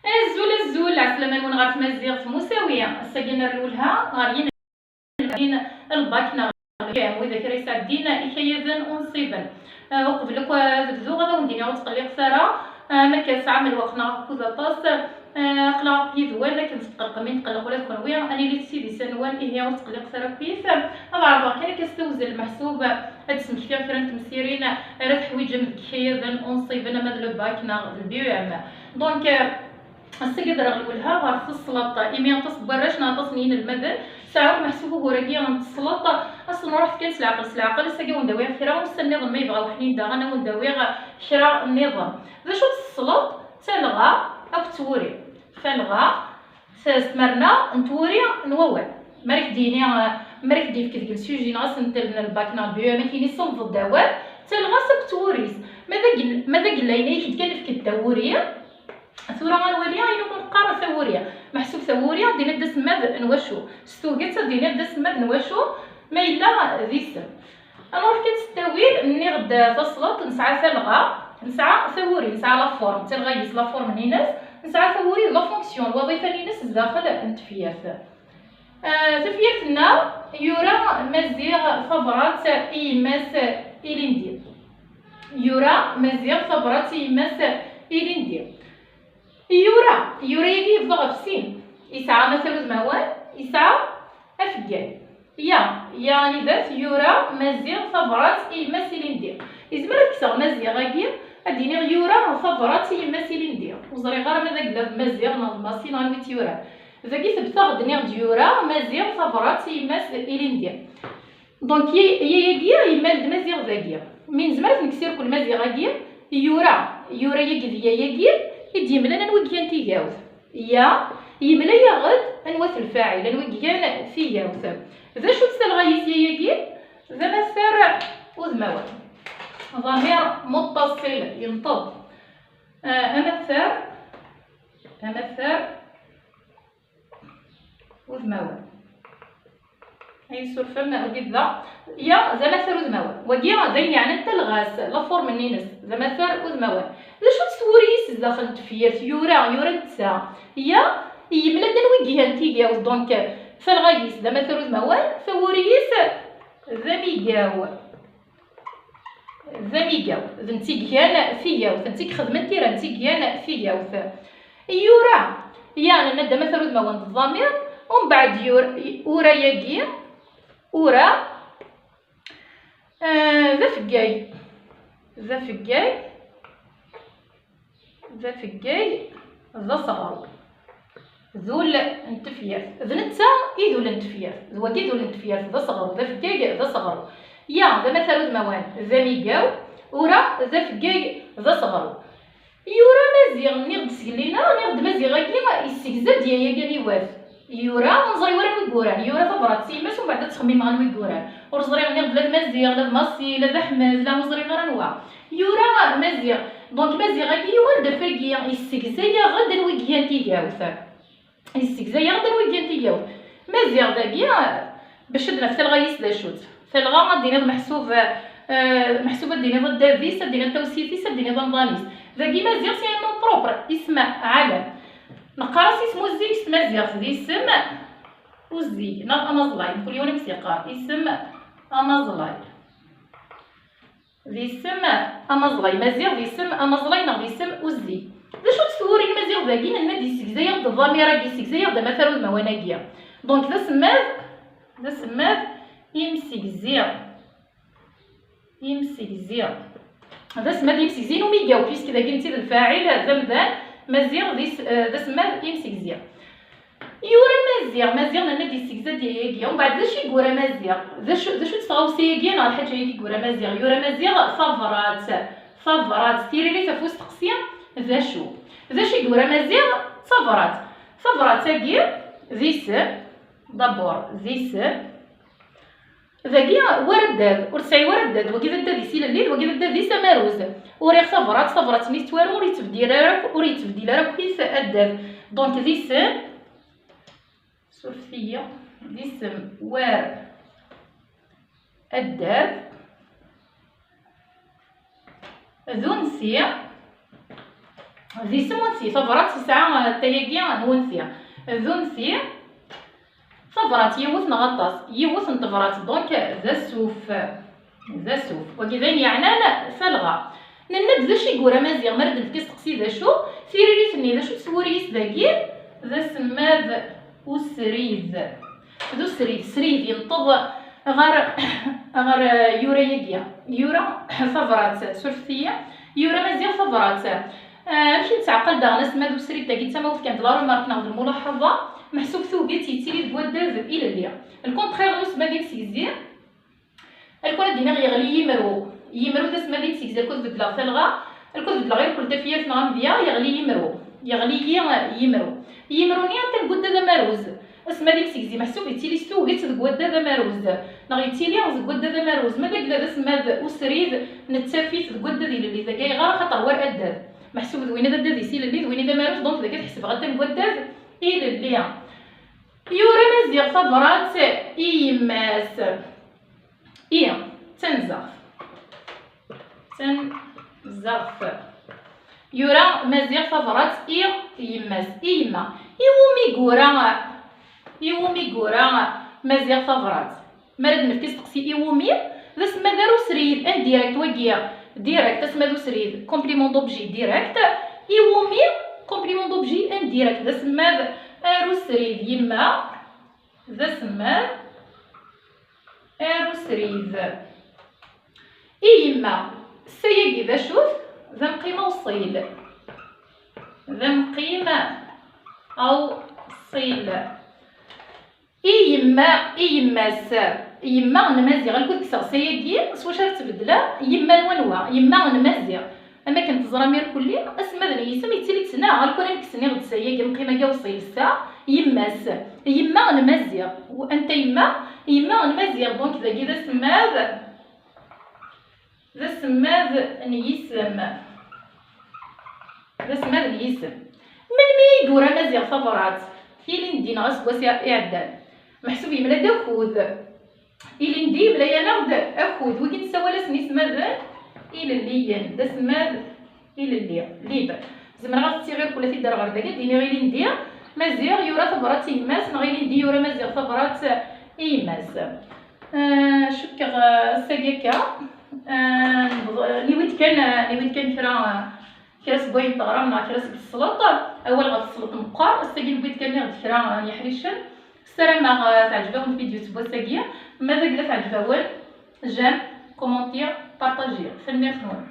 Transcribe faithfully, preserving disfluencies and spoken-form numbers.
Azul, azul, ɛeslama-nwen ɣer tmaziɣt Musawi. Ass-agi nerr lwelha ɣer yinelmaden n lbak neɣ lɛam, wid akk ara yesɛeddin ikayaden unṣiben. Ah, uqbel akk ad bduɣ, ad awen-d-iniɣ ur tqelliqet ara. Ah, ma akka tesɛam lweqt neɣ akud aṭas, ah, aql-aɣ akk yid-wen, akken tetqellqem i netqelleq ula d kenwi, ad nili s idis-nwen, ihi ur tqelliqet ara akkit. Ad ɛerḍeɣ kan akka s tewzel, meḥsub ad d-smektiɣ kra n temsirin ara teḥwiǧem deg ikayaden unṣiben, ama d lbak neɣ d B E M. Donc, ass-agi ad rreɣ lwelha ɣer tesleḍt, imi aṭas n warrac neɣ aṭas n yinelmaden sɛan meḥsub ugur-agi n tesleḍt, asen ruḥet kan s leɛqel, s leɛqel, ass-agi ad wen-d-awiɣ kra, ussan nniḍen ma yebɣa weḥnin daɣen ad wen-d-awiɣ kra nniḍen. D acu-tt tesleḍt? D talɣa akked twuri. Talɣa s tmerna n twuri n wawal. Mi ara k-d-yini, mi ara k-d-yefk deg le sujet neɣ asentel n lbak neɣ B E M, ad k-yini semmeḍ-d awal, d talɣa-s akked twuri-s. Ma d agel-, ma d agellay-nni, ad k-d-kan efk-d tawuri. Tura ad nwali ayen umi neqqar tawuri. Meḥsub tawuri ad d-tiniḍ d asemmad n wacu? S tuget ad d-tiniḍ d asemmad n wacu ma yella d isem. Ad nruḥ kan s ttawil, nniɣ-d tasleḍt, nesɛa talɣa, nesɛa tawuri, nesɛa la forme, d talɣa-is, la forme-nni-ines, nesɛa tawuri d la fonction, lwaḍifa-nni-ines zdaxel n tefyirt. Ah, tafyirt-nneɣ, yura Maziɣ tabrat i yemma-s ilindi. Yura Maziɣ tabrat i yemma-s ilindi. Yura, yura-yagi yebḍa ɣef sin. Yesɛa amatar udmawan, yesɛa afeggay. Ya, ya, anida-t yura Maziɣ tabrat i yemma-s ilindi. Yezmer ad kkseɣ Maziɣ-agi, ad d-iniɣ yura tabrat i yemma-s ilindi. Ur ẓriɣ ara ma d agellid Maziɣ neɣ d Massi neɣ anwa i tt-yuran. Dagi tebtaɣ-d, nniɣ-d yura Maziɣ tabrat i yemma-s ilindi. Donc, ya-, yayagi yemmal-d Maziɣ dagi. Mi nezmer ad t-nekkes irkel Maziɣ-agi, yura, yura-yagi d yayagi i d-yemlan anwa i igan tigawt. Ya, yemla-yaɣ-d anwa-t lfaɛil, anwa i igan tigawt. D acu-tt talɣa-is yayagi? D amatar udmawan. Ḍamir muttaṣil, yenṭeḍ. Ah, amatar, amatar udmawan. Ay surfen, wagi d da. Ya, d amatar udmawan. Wagi d ayen yeɛnan talɣa-s, la forme-nni-ines, d amatar udmawan. D acu-tt twuri-is zdaxel n tefyirt? Yura, yura netta. Ya, yemla-d anwa i igan tigawt, donc talɣa-is d amatar udmawan, tawuri-is d amigaw. D amigaw, d netta i igan tigawt, d netta i ixedmen tira, d netta i igan tigawt. Yura, ya, nenna-d amatar udmawan d ḍamir, umbeɛd yur-, ura-yagi, ura, eh, d afeggay, d afeggay, d afeggay, d aseɣru. D ul n tefyirt. D netta i d ul n tefyirt. D wagi i d ul n tefyirt. D aseɣru. D afeggag, d aseɣru. Ya, d amatar udmawan, d amigaw. Ura, d afeggag, d aseɣru. Yura Maziɣ, nniɣ-d sgellina, nniɣ-d Maziɣ-agi yessegza-d yayagi aniwat. Yura, ur neẓri wara anwa i yuran. Yura tabrat s yemma-s, umbeɛd ad ttxemmimeɣ anwa i yuran. Ur ẓriɣ, nniɣ-d la d Maziɣ, la d Massi, la d Ḥmed, la ur ẓriɣ ara anwa. Yura Maziɣ. Donc Maziɣ-agi yuɣal-d ɣef wagi, yessegza-yaɣ-d anwa i igan tigawt. Yessegza-yaɣ-d anwa i igan tigawt. Maziɣ dagi, bac ad naf talɣa-is d acu-tt. Talɣa ad d-tiniḍ meḥsub, eh, meḥsub ad d-tiniḍ addad-is, ad d-tiniḍ tawsit-is, ad d-tiniḍ amḍan-is. Dagi Maziɣ c'est un nom propre, isem ɛalam. Neqqar-as isem uzzig s tmaziɣt, d isem uzzig, neɣ amaẓlay, mkul yiwen amek s-yeqqar, isem amaẓlay. D isem amaẓlay, Maziɣ d isem amaẓlay neɣ d isem uzzig. D acu-tt twuri n Maziɣ dagi? Nenna-d yessegza-yaɣ-d ḍamir-agi, yessegza-yaɣ-d amatar udmawan-agi. Donc d asemmad, d asemmad imsegzi. Imsegzi. D asemmad imsegzi n umigaw, puisque dagi netta d lfaɛil, d amdan, Maziɣ d is-, eh, d asemmad imsegzi. Yura Maziɣ, Maziɣ nenna-d yessegza-d yayagi. Umbeɛd d acu i yura Maziɣ? D acu, d acu-tt tɣawsa-yagi neɣ lḥaǧa-yagi i yura Maziɣ? Yura Maziɣ tabrat, tabrat, tiririt ɣef usteqsi d acu? D acu i yura Maziɣ? Tabrat. Tabrat-agi d isem, d'abord, d isem. Dagi war addad, ur tesɛi wara addad, wagi d addad-is ilelli, wagi d addad-is amaruz. Uriɣ tabrat, tabrat-nni tettwaru, ur yettbeddil ara akk, ur yettbeddil ara akkit addad. Donc d isem, surfet-iyi, d isem war addad. D unsi, D isem unti, tabrat tesɛa, eh, tayagi n unti. D unti, tabrat yiwet neɣ aṭas, yiwet n tebrat, donc d asuf. D asuf. Wagi d ayen yeɛnan talɣa. Nenna-d d acu i yura Maziɣ, mi ara d-nefk asteqsi d acu, tiririt-nni d acu-tt twuri-s dagi? D asemmad usrid. D usrid, srid, yenṭeḍ ɣer, ɣer, eh, yura-yagi. Yura tabrat, surfet-iyi, yura Maziɣ tabrat. Eh, amek i nettɛeqqal daɣen asemmad usrid-agi d tamawt kan d la remarque neɣ d lmulaḥaḍa? Meḥsub tuget yettili deg waddad ilelli. Le contraire n usemmad imsegzi, alkun ad d-iniɣ yeɣli yimru. Yimru d asemmad imsegzi, alkun beddleɣ talɣa, alkun beddleɣ irkel tafyirt neɣ amedya, yeɣli yimru. Yeɣli yi-, yimru. Yimru-nni atan deg waddad amaruz. Asemmad imsegzi meḥsub yettili s tuget deg waddad amaruz, neɣ yettili deg waddad amaruz. Ma d agla d asemmad usrid, nettaf-it deg waddad ilelli, dagi ayɣer? Axaṭer war addad. Meḥsub d win d addad-is ilelli, d win d amaruz, donc dagi ad ḥesbeɣ atan deg waddad ilelli. Yura Maziɣ tabrat i yemma-s. I, d tanzaɣt. D tanzaɣt. Yura Maziɣ tabrat i yemma-s. I yemma. Iwumi yura, iwumi yura Maziɣ tabrat? Mi ara d-nefk asteqsi iwumi, d asemmad arusrid, indirect wagi. Direct, asemmad usrid, complément d'objet direct. Iwumi, complément d'objet indirect, d asemmad arusrid. Yemma, d asemmad arusrid. I yemma, ssayagi d acu-t? D amqim awṣil. D amqim awṣil. I yemma, i yemma-s, yemma n Maziɣ, alkud kkseɣ ssayagi, s wacu ara tt-beddleɣ? Yemma n wanwa? Yemma n Maziɣ. Am akken teẓram irkelli, asemmad n yisem yettili-d s na, alkud ad nekkes niɣ-d ssayagi, amqim-agi awṣil, sa, yemma-s. Yemma n Maziɣ. Anta yemma? Yemma n Maziɣ, donc dagi d asemmad, d asemmad n yisem. D asemmad n yisem. Melmi i yura Maziɣ tabrat? Ilindi neɣ aseggas i-, iɛeddan? Meḥsub yemla-d akud. Ilindi yemla-yaneɣ-d akud. Wigi nessawal-asen isemmaden ilelliyen. D asemmad ilelli, libre. Zemreɣ ad tettiɣ irkul ad t-id-rreɣ ɣer dagi, ad d-iniɣ ilindi Maziɣ yura tabrat i yemma-s, neɣ ilindi yura Maziɣ tabrat i yemma-s. Ah, cukkeɣ, ah, ass-agi akka. Ah, newwi-d kan, ah, newwi-d kan kra, ah, kra seg wayen teɣram neɣ kra seg tesleḍt. Awal ɣef tesleḍt meqqar, ass-agi newwi-d kan niɣ-d kra, ah, n yeḥricen. Ssarameɣ, ah, teɛǧeb-awen tvidyut n wass-agi. Ma d agla teɛǧeb-awen, j'aime, commenter, partager. Tanemmirt-nwen.